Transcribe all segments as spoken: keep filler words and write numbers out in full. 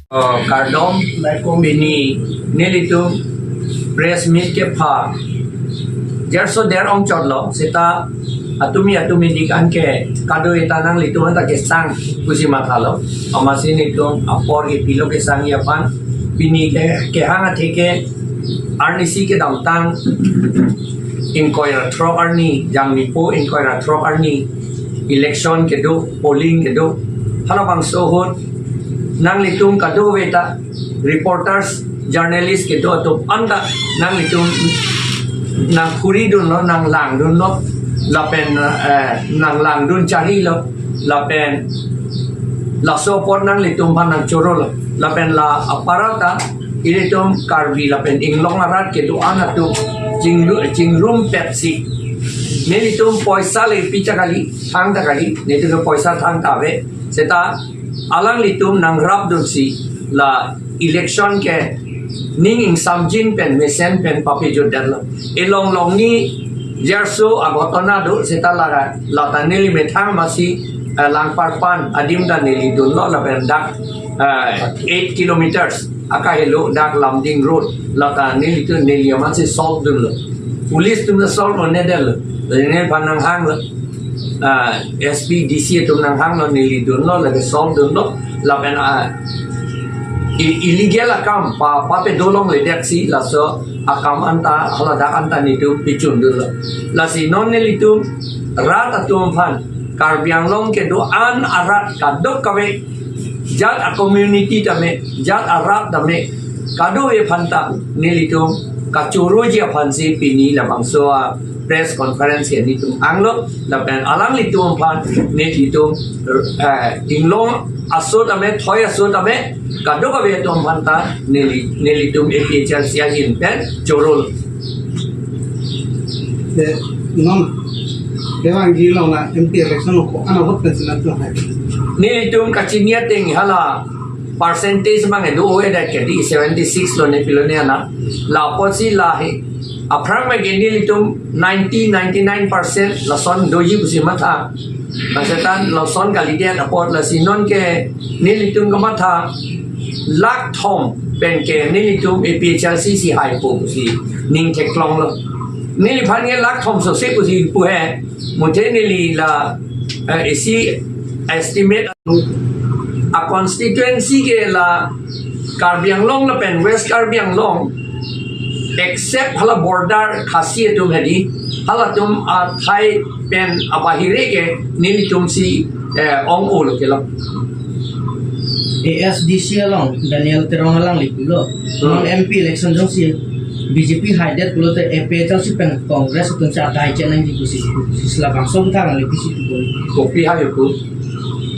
Oh, kardom, pini nelitum press meet kepha jarso der ongchotlo, seta atumi atumi dik anke kado-eta nanglitum anta kesang pusi mathalo. Amatsi nelitum apor kepilo kesangji aphan, pini ke kehang athe ke arnisi kedamtang ingkoi ra throk arni, Jangmipo ingkoi ra throk arni election kedo, polling kedo. Halabangso ahut nanglitum kadokave ta reporters, journalist kedo atum anta nanglitum nangkhuridunlo, nanglangdunlo, lapen eh, nanglangdun charilo, lapen laso apot nanglitum aphan nangchorolo, lapen la aparta ilitum Karbi lapen inglong arat kedo-an atum chinglu chingrumpetsi, nelitum poisa le picha kali, thangta kali, nelitum poisa thangta ave, seta alanglitum nangrapdunsi la election ke ning ingsamjin pen mesen pen papejutdetlo. Elong longni jarso aghotona do, seta la, lata neli methang amatsi eh, Langparpan adim ta neli dunlo, lapen dak eh, eight kilometers akahelo dak Lumding Road, lata nelitum neli amatsi solve dunlo. Police atum ta solve un-edetlo. Neliphan nanghanglo. Ah, S P, D C atum nanghanglo, neli dunlo, lake solve dunlo. Lapen ah, i- illegal akam pa papedo longledetsi laso akam anta, haladak anta nelitum pechundunlo. Lasi non nelitum rat atum aphan, Karbi Anglong kedo-an arat kadokave, jat a-community tame, jat arat tame, kadokave aphanta nelitum kachoroji aphansi pini labangso a-press conference ke nelitum hanglo, lapen alanglitum aphan nelitum eh, inglong aso tame, thoi aso tame, kadokave atum aphanta neli nelitum A P H L C ahin pen chorolo. Te non, te vangji along la M P election lo ko-an a-vote pensi nangtuhai? Nelitum kachini ateng hala percentage abang kedo-oedet ke, di seventy six lo ne pilo ne ana. La apotsi la he, aphrang abang ke nelitum ninety, ninety nine percent lason doji pusi matha. Lason tan lason kalidet apot, lasi non ke nelitum kamatha lakh thom pen ke nelitum A P H L C si haipo pusi ning theklonglo. Neliphan ke lakh thom sose pusi pu he, muthe neli la eh, isi estimate a-constituency ke la Karbi Anglong lapen West Karbi Anglong, except hala border Khasi atum hedi, halatum athai pen abahire ke nelitumsi eh, ong-olo kelang. A S D C along Daniel Terang alangli pulo. Hmm. Non M P election jongsi B J P haidet pulote A P H L C pen Congress atumsi adai che-en nangji pusi, pusi labangso aputhak alangli pisi pupo? Kopi hai pu?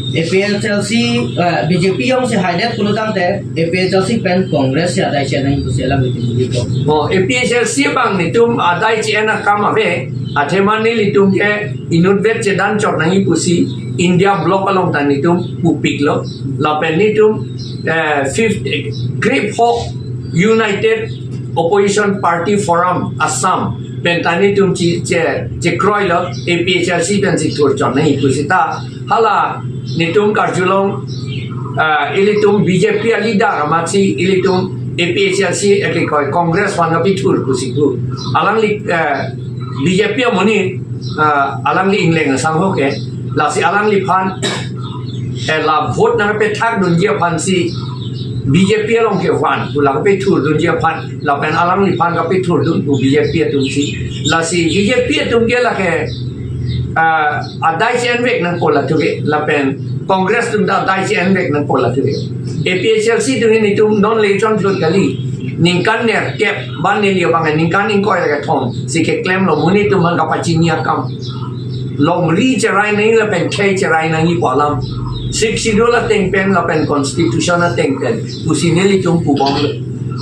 A P H L C, eh, B J P jongsi haidet pulo tangte A P H L C pen Congress si adai che-en nangji pusi alangli pupo. Oh, A P H L C abang nelitum adai che-en akam ave, athema nelitum ke inutvet chedan chot nangji pusi India Bloc along ta nelitum pupiklo. Lapen nelitum eh, fifth, eh, krepho United Opposition Party Forum Assam pen ta nelitum che, che, chekroilo, A P H L C pensi thur chot nangji pusi ta, hala nelitum karjulong, eh, ilitum B J P a-leader amatsi ilitum A P H L C akikoi Congress aphan kapethur pusi pu. Alangli eh, B J P amonit, ah, alangli ingleng asangho ke, lasi alangliphan eh, la vote nangpethakdunji aphansi B J P along kevan pu la kapethurdunji aphan, lapen alangliphan kapethurdun pu B J P atumsi. Lasi B J P atum ke lake ah, adai che-envek nangpo latum ke, lapen Congress atum ta adai che-envek nangpo latum ke. A P H L C atum nelitum non le chonchon kali, ningkan nerkep, ban neli abang ningkan ingkoi ra kethom si keklemlo, monit atum aphan kapachini akam. Longri cherai nangji lapen khei cherai nangji pu alam. Sixth Schedule ateng pen lapen Constitution ateng pen pusi nelitum pubomlo.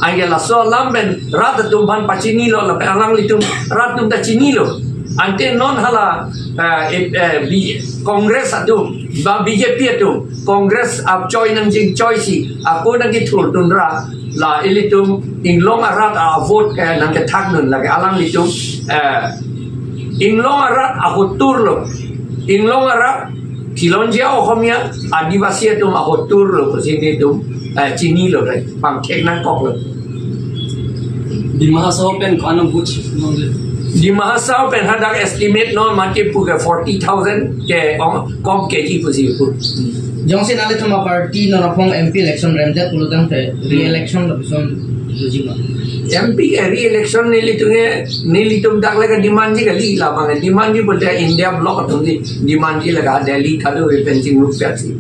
Anke laso alam pen rat atum aphan pachinilo, lapen alanglitum rat atum ta chinilo. Ante non hala eh, eh, eh, B- Congress atum, ba B J P atum, Congress achoi nangjinchoi si, ako nangkethurdun ra, la ilitum inglong arat a-vote ke nangkethakdun lake alanglitum, eh, inglong arat ahotur lo, inglong arat Khilonjia Ohomia Adivasi atum ahotur lo pusi nelitum Eh, chinilo, right? Pangthek nangkoklo. Dima Hasao pen ko-an a-vote shifting ong le? Dima Hasao pen hadak estimate non mati pu ke forty thousand ke ong, kom keji pusi pu. Jongsi nanglitum aparty non apong M P election remdet pulo tangte re-election lapuson doji ma? M P ke re-election nelitum ke, nelitum dak lagi demand ji kali, labang demand ji pulote India bloc atum ji demand ji, lagi Delhi kado fencing rupiah si.